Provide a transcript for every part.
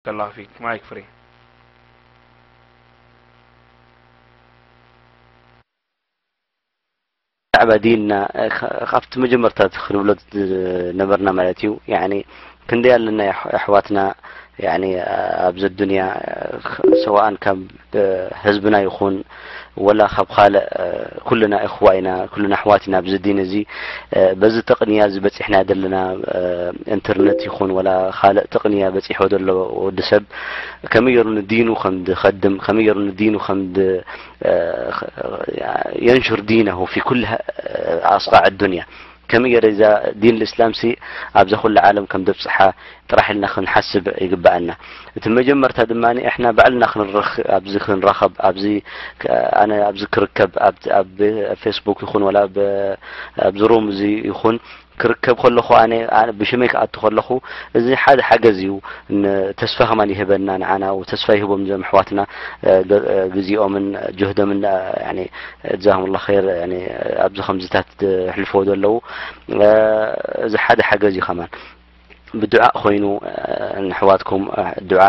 الله فيك. مايك فري. ብዛዕባ ዲንና፣ እ፣ ካ-፣ ካብቲ መጀመርታ እቲ ክንብሎ ዝነበርና ማለት እዩ። ያኒ ክንደይ ኣለና የሕ-፣ ኣሕዋትና፣ ያኒ፣ እ፣ ኣብዚ ዱንያ፣ እ፣ ኽ-፣ ሰዋእን ካብ፣ እ፣ ህዝብና ይኹን፣ ወላ ካብ ካልእ፣ እ፣ ኩልና እኽዋ ኢና፣ ኩልና ኣሕዋት ኢና ኣብዚ ዲን እዚ። እ፣ በዚ ተቕንያ እዚ በጺሕና ዘለና፣ እ፣ ኢንተርነት ይኹን ወላ ካልእ ተቕንያ በጺሖ ዘሎ ወዲ ሰብ ከመይ ገይሩ ንዲኑ ከም ዝኸድም፣ ከመይ ገይሩ ንዲኑ ከም ድ-፣ እ፣ የንሹር ዲነሁ ፊ ኩል ኣስቃዕ ዱንያ። ከመይ ገይረ እዛ ዲን ልእስላም ሲ ኣብዛ ኩሉ ዓለም ከም ደብጽሓ ጥራሕ ኢልና ክንሓስብ ይግብኣና። እቲ መጀመርታ ድማ እሕና ባዕልና ክንረኽ-፣ ኣብዚ ክንራኸብ፣ ኣብዚ ከ-፣ ኣነ ኣብዚ ክርከብ፣ ኣብ፣ ኣብ ፌስቡክ ይኹን ወላ ኣብ፣ ኣብዚ ሩም እዚ ይኹን ክርከብ ከለኹ፣ ኣነ፣ ኣነ ብሽመይ ክኣቱ ከለኹ፣ እዚ ሓደ ሓገዝ እዩ። ን-፣ ተስፋ ከማን ይህበና ንዓና፣ ወተስፋ ይህቦም እዞም ኣሕዋትና፣ እ፣ ገ-፣ እ፣ ግዜኦምን ጅህዶምን፣ እ፣ ያኒ፣ ጀዛሁሙላህ ኸይር፣ ያኒ፣ ኣብዚ ከምዚታት ዝሕልፍዎ ዘለዉ፣ እ፣ እዚ ሓደ ሓገዝ እዩ ከማን። ብዱዓ ኮይኑ፣ እ፣ ንኣሕዋትኩም፣ እ፣ ዱዓ፣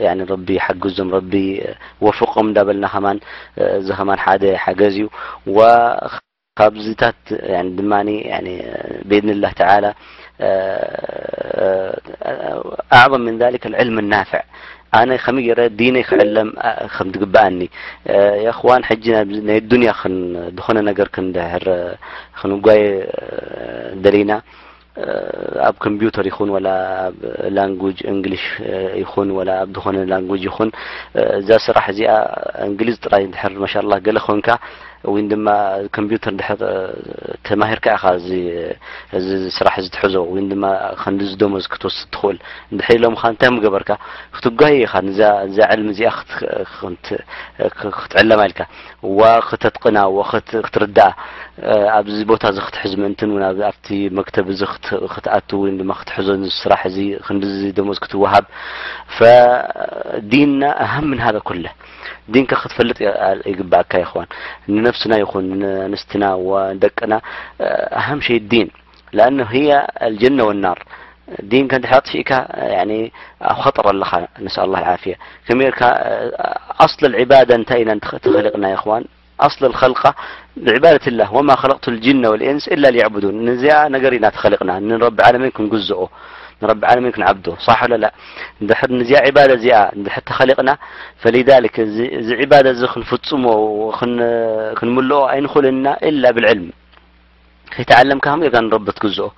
ያኒ፣ ረቢ ሓግዞም፣ ረቢ ወፍቆም እንዳበልና ከማን፣ እ፣ እዚ ከማን ሓደ ሓገዝ እዩ። ወ-፣ ካብዚታት፣ ያኒ፣ ድማኒ፣ ያኒ፣ ብኢዝኒላህ ተዓላ፣ እ፣ ኣዕظም ምን ዛሊከ ልዕልም ናፍዕ። ኣነ ከመይ ገይረ ዲነይ ክዕለም፣ እ፣ ከም ዝግብኣኒ። እ፣ የእኽዋን፣ ሕጂ ናብ ናይ ዱንያ ክን-፣ ዝኾነ ነገር ክንድሕር፣ እ፣ ክንጓየ፣ እ፣ ደሊና፣ እ፣ ኣብ ኮምፒውተር ይኹን ወላ ኣብ ላንጉጅ እንግሊሽ፣ እ፣ ይኹን ወላ ኣብ ዝኾነ ላንጉጅ ይኹን፣ እ፣ እዛ ስራሕ እዚኣ እንግሊዝ ጥራይ እንድሕር ማሻላ ገለ ኮንካ፣ ወይን ድማ ኮምፒውተር እንድሕር፣ እ፣ ተማሂርካ ኢኻ እዚ፣ እዚ ስራሕ እዚ ትሕዞ፣ ወይን ድማ ክንድዚ ደሞዝ ክትወስድ ትኽእል እንድሕር ኢሎምኻ፣ እንታይ ምገበርካ? ክትጓየ ኢኻ፣ ንዛ፣ እዛ ዕልሚ እዚኣ ክት-፣ ክንት-፣ ክ-፣ ክትዕለማ ኢልካ፣ ዋ ክተጥቅና፣ ዋ ክት-፣ ክትርድኣ፣ እ፣ ኣብዚ ቦታ እዚ ክትሕዝ ምእንትን እውን ኣብ-፣ ኣብቲ መክተብ እዚ ክት-፣ ክትኣቱ ወይን ድማ ክትሕዞ፣ እዚ ስራሕ እዚ ክንድዚ ደሞዝ ክትወሃብ። ፈዲንና ኣሃም ምን ሃዛ ኩለ። ዲንካ ክትፈልጥ ይ-፣ ይግብኣካ ይኸውን። ንነፍስና ይኹን ንኣንስትና ወደቅና፣ እ፣ ኣሃም ሸይ ዲን። ለኣነ ህያ ኣልጀነ ወናር። ዲንካ እንድሕር ኣጥፊእካ፣ ያኒ፣ ኣብ ኸጠር ኣለኻ፣ ነስኣል ላህ ልዓፍያ። ከመይ ጌርካ፣ እ፣ ኣስል ልዕባዳ እንታይ ኢና እንተ-፣ ተኸሊቕና ይኽዋን? ኣስል ልኸልቃ ብዕባደት ላህ፣ ወማ ኸለቅቱ ልጅነ ወልኢንስ ኢላ ሊዕቡዱን። ንዚኣ ነገር ኢና ተኸሊቕና፣ ንረቢ ዓለሚን ክንግዝኦ፣ ንረቢ ዓለሚን ክንዓብዶ። ሳሕ ወላ ላ? እንድሕር ንዚኣ ዕባዳ እዚኣ እንድሕር ተኸሊቕና፣ ፈሊዛሊክ እዚ፣ እዚ ዕባዳ እዚ ክንፍጽሞ፣ ክን-፣ ክንምልኦ ኣይንኽእልን ኢና ኢላ ብልዕልም። ከይተዓለምካ ከመይ ጌርካ ንረቢ ትግዝኦ?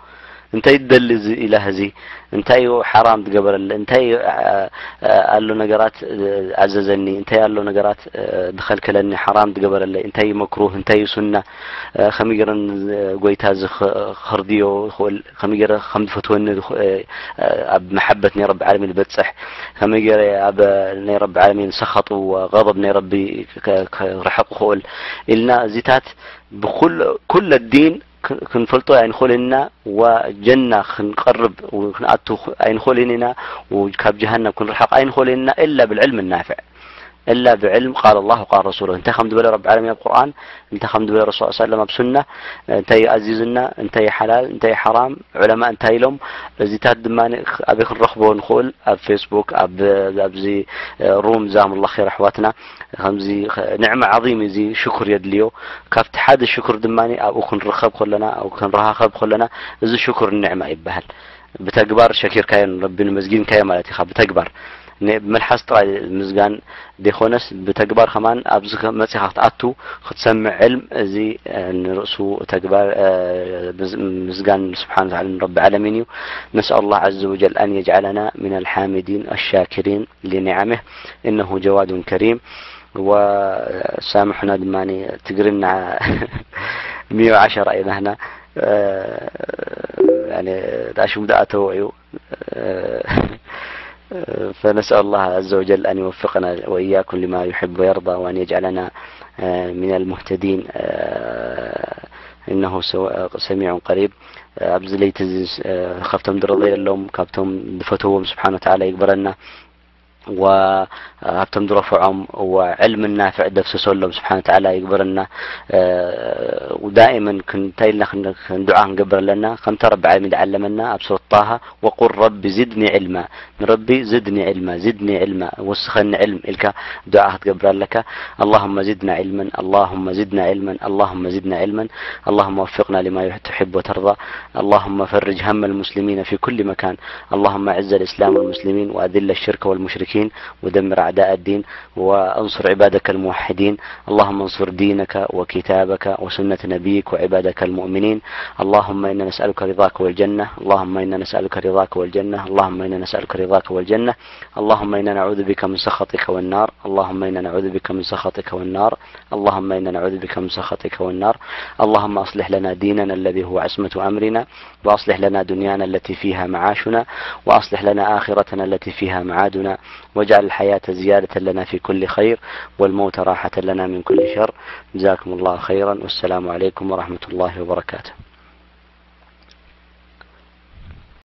እንታይ ትደሊ እዚ ኢላህ እዚ? እንታይ እዩ ሓራም ትገበረለ? እንታይ እዩ፣ አ፣ አ፣ ኣሎ ነገራት፣ እ፣ ኣዘዘኒ? እንታይ ኣሎ ነገራት፣ እ፣ ዝኸልከለኒ? ሓራም ትገበረለይ? እንታይ እዩ መክሩህ? እንታይ እዩ ሱና? እ፣ ከመይ ገይረ ን-፣ ጎይታ እዚ ኸ-፣ ኸርድዮ ይኽእል? ከመይ ገይረ ከም ዝፈትወኒ ዝኽ-፣ እ፣ ኣብ መሓበት ናይ ረቢ ዓለሚን ዝበጽሕ? ከመይ ገይረ ኣብ ናይ ረቢ ዓለሚን ሰኸጥ ወ-፣ ገضብ ናይ ረቢ ከ-፣ ከርሕቕ ይኽእል? ኢልና እዚታት ብኩል-፣ ኩለ ዲን ክ-፣ ክንፈልጦ ኣይንኽእልን ኢና፣ ወጀና ክንቀርብ ው-፣ ክንኣቱ ኽ-፣ ኣይንኽእልን ኢና፣ ው-፣ ካብ ጀሃነም ክንርሕቕ ኣይንኽእልን ኢና፣ ኢላ ብልዕልም ናፍዕ። ኢላ ብዕልም ቃል ኣላህ ወቃል ረሱሉ። እንታይ ከም ዝበለ ረቢ ዓለሚን ኣብ ቁርኣን፣ እንታይ ከም ዝበለ ረሱል ሰለም ኣብ ሱና፣ እንታይ እዩ ኣዚዙና፣ እንታይ እዩ ሓላል፣ እንታይ እዩ ሓራም፣ ዑለማ እንታይ ኢሎም፣ እዚታት ድማ ኣበይ ክንረኽቦ ንኽእል? ኣብ ፌስቡክ፣ ኣብ፣ ኣብዚ ሩም ዛሙላ ኸይር ኣሕዋትና፣ ከምዚ ኸ-፣ ንዕማ ዓዚም እዩ እዚ፣ ሽኩር የድልዮ። ካብቲ ሓደ ሽኩር ድማ ኣብኡ ክንረኸብ ከለና፣ ኣብኡ ክንረኻኸብ ከለና፣ እዚ ሽኩር ንዕማ ይበሃል። ብተግባር ሸኪርካዮ፣ ንረቢ ንመስጊንካዮ ማለት ኢኻ። ብተግባር ን-፣ ብመልሓስ ጥራይ ምዝጋን ዘይኮነስ፣ ብተግባር ከማን ኣብዚ ከ-፣ መጺኻ ክትኣቱ፣ ክትሰምዕ ዕልም፣ እዚ፣ እ፣ ንርእሱ ተግባር፣ እ፣ ምዝ-፣ ምዝጋን ስብሓን ወተዓላ ንረቢ ዓለሚን እዩ። ነስኣል ላህ ዓዘ ወጀል ኣን የጅዓለና ሚነል ሓሚዲን ኣሻኪሪን ሊኒዓሚህ፣ ኢነሁ ጀዋዱን ከሪም። ወሳምሑና ድማ ትግርና ሚዮ ዓሸራ ኢና ህና፣ እ፣ ያኒ፣ ዳሽም ደኣ ተወዕዩ። እ፣ فنسأل الله عز وجل أن يوفقنا وإياكم لما يحب ويرضى وأن يجعلنا، آه، من المهتدين، آه، إنه سو-، سميع قريب. ኣብዚ ለይቲ እዚ፣ እ፣ ካብቶም ዝረዘየሎም፣ ካብቶም ዝፈተዎም ስብሓን ወተዓላ ይግበረና። ወ-፣ ኣብቶም ዝረፍዖም ወ-፣ ዕልሚ ናፍዕ ደፍስሰሎም ስብሓን ተዓላ ይግበረና። እ፣ ዳኢመን ክን-፣ እንታይ ኢልና ክን-፣ ክን-፣ ዱዓ ክንገብር ኣለና? ከምታ ረቢ ዓለሚን ዝዓለመና ኣብ ሱረት ጣሃ፣ "ወቁል ረቢ ዝድኒ ዕልማ"፣ ንረቢ "ዝድኒ ዕልማ፣ ዝድኒ ዕልማ፣ ወስኸኒ ዕልም" ኢልካ ዱዓ ክትገብር ኣለካ። اللهم زدنا علما، اللهم زدنا علما، اللهم زدنا علما. اللهم وفقنا لما تحب وترضى. اللهم فرج هم المسلمين في كل مكان. اللهم أعز الإسلام والمسلمين، وأذل الشرك والمشركين، ودمر أعداء الدين، وانصر عبادك الموحدين. اللهم انصر دينك وكتابك وسنة نبيك وعبادك المؤمنين. اللهم إنا نسألك رضاك والجنة. اللهم إنا نسألك رضاك والجنة. اللهم إنا نسألك رضاك والجنة. اللهم إنا نعوذ بك من سخطك والنار. اللهم إنا نعوذ بك من سخطك والنار. اللهم إنا نعوذ بك من سخطك والنار. اللهم أصلح لنا ديننا الذي هو عصمة أمرنا، وأصلح لنا دنيانا التي فيها معاشنا، وأصلح لنا آخرتنا التي فيها معادنا، واجعل الحياة زيادة لنا في كل خير، والموت راحة لنا من كل شر. جزاكم الله خيرا، والسلام عليكم ورحمة الله وبركاته.